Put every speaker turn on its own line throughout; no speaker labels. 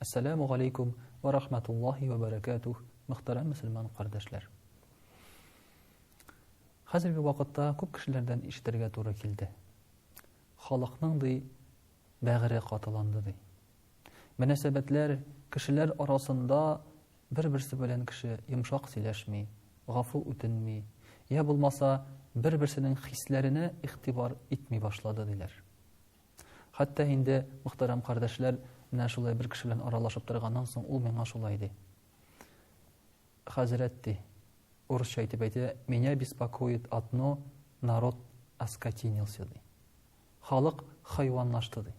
Әссәламү галәйкүм вә рахматуллаһи вә бәрәкәтүһ, мөхтәрәм мөселман кардәшләр. Хәзерге вакытта күп кешеләрдән ишетергә туры килде. Халыкның ди бәгыре катыланды ди. Мөнәсәбәтләр кешеләр арасында бер-берсе белән кеше йомшак сөйләшми, гафу үтенми, я булмаса бер-берсенең хисләренә игътибар итми башлады диләр. Хәтта инде, мөхтәрәм кардәшләр, менә шулай бер кеше белән аралашып торганнан соң, ул миңа шулай ди. Хәзрәт ди, урысча әйтеп әйтә, меня беспокоит одно, народ оскотинился ди. Халык хайванлашты ди.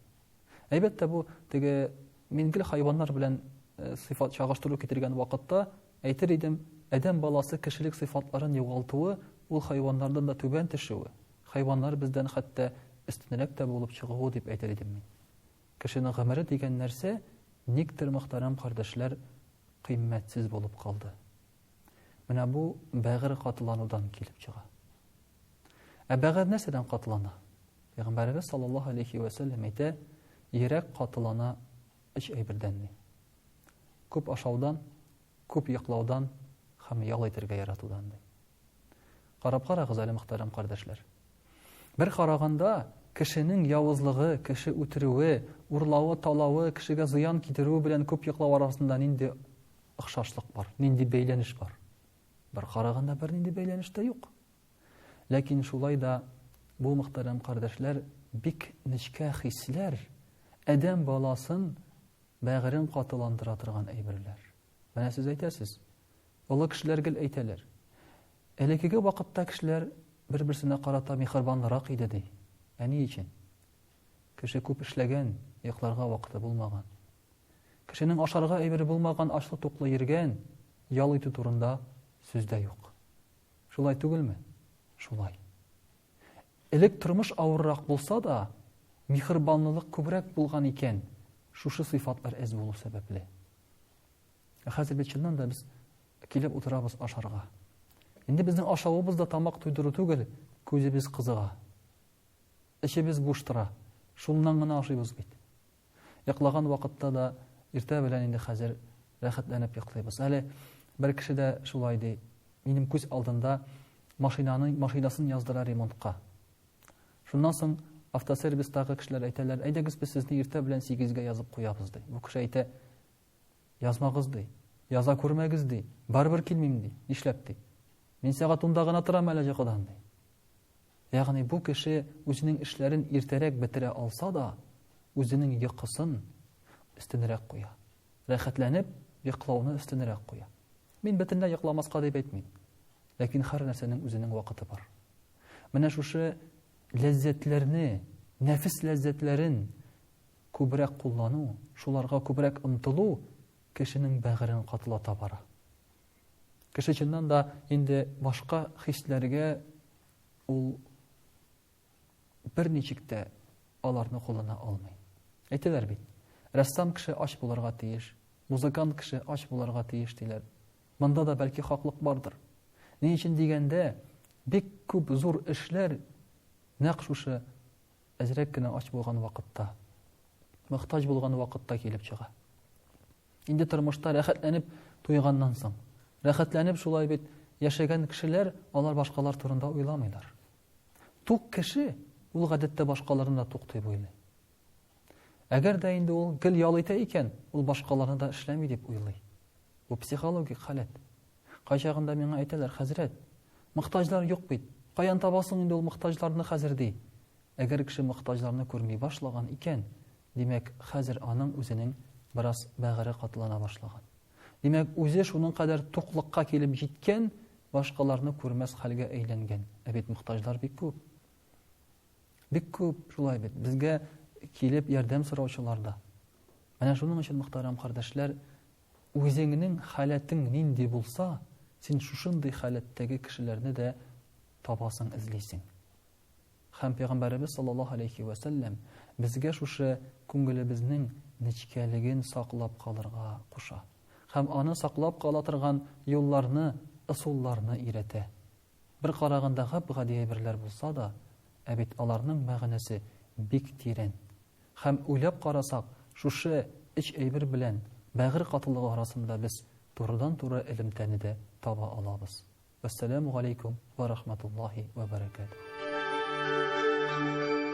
Әлбәттә, бу теге мин гел хайваннар белән э, сыйфат чагыштыру китергән вакытта әйтер идем, адәм баласы кешелек сыйфатларын югалтуы, ул хайваннардан да түбән төшүе. Хайваннар бездән хәтта өстенрәк тә булып чыгуы дип әйтер идем мин. Кешенең гомере дигән нәрсә никтер, мөхтәрәм кардәшләр, кыйммәтсез булып калды. Менә бу бәгырь катыланудан килеп чыга. Ә бәгырь нәрсәдән катылана? Пәйгамбәребез саллаллаһу алейхи вә сәлләм әйтә, йөрәк катылана өч әйбердән ди. Күп ашаудан, күп йоклаудан һәм ял итәргә яратудан ди. Карап карагыз әле, мөхтәрәм кардәшләр. Бер караганда, кешенең явызлыгы, кеше үтерүе, урлавы, талавы, кешегә зыян китерүе белән күп йоклау арасында нинди охшашлык бар, нинди бәйләнеш бар? Бер караганда бернинди бәйләнеш тә юк. Ләкин шулай да бу мөхтәрәм кардәшләр бик нечкә хисләр, адәм баласын бәгырен катыландыра торган әйберләр. Менә сез әйтәсез, Олы кешеләр гел әйтәләр. Элеккеге вакытта кешеләр бер-берсенә карата миһербанлырак иде, ди. Ә ни өчен? Кеше күп эшләгән, йокларга вакыты булмаган. Кешенең ашарга әйбере булмаган, ачлы-туклы йөргән, ял итү турында сүз дә юк. Шулай түгелме? Шулай. Элек тормыш авыррак булса да, миһербанлылык күбрәк булган икән, шушы сыйфатлар әз булу сәбәпле. Ә хәзер бит чыннан да без килеп утырабыз ашарга. Инде безнең ашавыбыз да тамак туйдыру түгел, күзебез кызыга. Эчебез буш тора. Шуннан гына ашыйбыз бит. Йоклаган вакытта да иртә белән инде хәзер рәхәтләнеп йоклыйбыз. Әле бер кеше дә шулай ди. Минем күз алдында машинаны машинасын яздыра ремонтка. Шуннан соң автосервистагы кешеләр әйтәләр, әйдәгез без сезне иртә белән 8-гә язып куябыз ди. Бу кеше әйтә, Язмагыз, ди. Яза күрмәгез, ди. Барыбер килмим, ди. Нишләп, ди. Мин сәгать унда гына торам әле йокыдан, ди. Ягъни бу кеше үзенең эшләрен иртәрәк бетерә алса да, үзенең йокысын өстенрәк куя. Рәхәтләнеп йоклауны өстенрәк куя. Мин бөтенләй йокламаска дип әйтмим. Ләкин һәр нәрсәнең үзенең вакыты бар. Менә шушы ләззәтләрне, нәфес ләззәтләрен күбрәк куллану, шуларга күбрәк омтылу кешенең бәгырен катылата бара. Кеше чыннан да инде башка хисләргә ул берничек тә аларны куллана алмый. Әйтәләр бит, рәссам кеше ач булырга тиеш, музыкант кеше ач булырга тиеш диләр. Монда да бәлки хаклык бардыр. Ни өчен дигәндә, бик күп зур эшләр нәкъ шушы Әзрәк кенә ач булган вакытта, мохтаҗ булган вакытта килеп чыга. Инде тормышта рәхәтләнеп туйганнан соң, рәхәтләнеп шулай бит яшәгән кешеләр, алар башкалар турында уйламыйлар. Тук кеше ул гадәттә башкаларны да тук дип уйлый. Әгәр дә инде ул гел ял итә икән, ул башкаларны да эшләми дип уйлый. Бу психологик халәт. Кайчагында миңа әйтәләр, хәзрәт, мохтаҗлар юк бит. Каян табасың инде ул мохтаҗларны хәзер ди. Әгәр кеше мохтаҗларны күрми башлаган икән, димәк, хәзер аның үзенең бераз бәгыре катылана башлаган. Димәк, үзе шуның кадәр туклыкка килеп җиткән, башкаларны күрмәс хәлгә әйләнгән. Ә бит мохтаҗлар бик күп. Бик күп, шулай бит. Безгә килеп ярдәм сораучылар да. Менә шуның өчен, мөхтәрәм кардәшләр, Үзеңнең халәтең нинди булса, син шушындый халәттәге кешеләрне дә табасың, эзлисең. Һәм Пәйгамбәребез саллаллаһу алейхи вә сәлләм безгә шушы күңелебезнең нечкәлеген саклап калырга куша. Һәм аны саклап кала торган юлларны, ысулларны өйрәтә. Бер караганда гап-гади әйберләр булса да, ә бит аларның мәгънәсе бик тирән. Һәм уйлап карасак, шушы өч әйбер белән бәгырь катылыгы арасында без турыдан-туры элемтәне дә таба алабыз. Вәссәламү галәйкүм вә рахматуллаһи вә бәрәкәтүһ.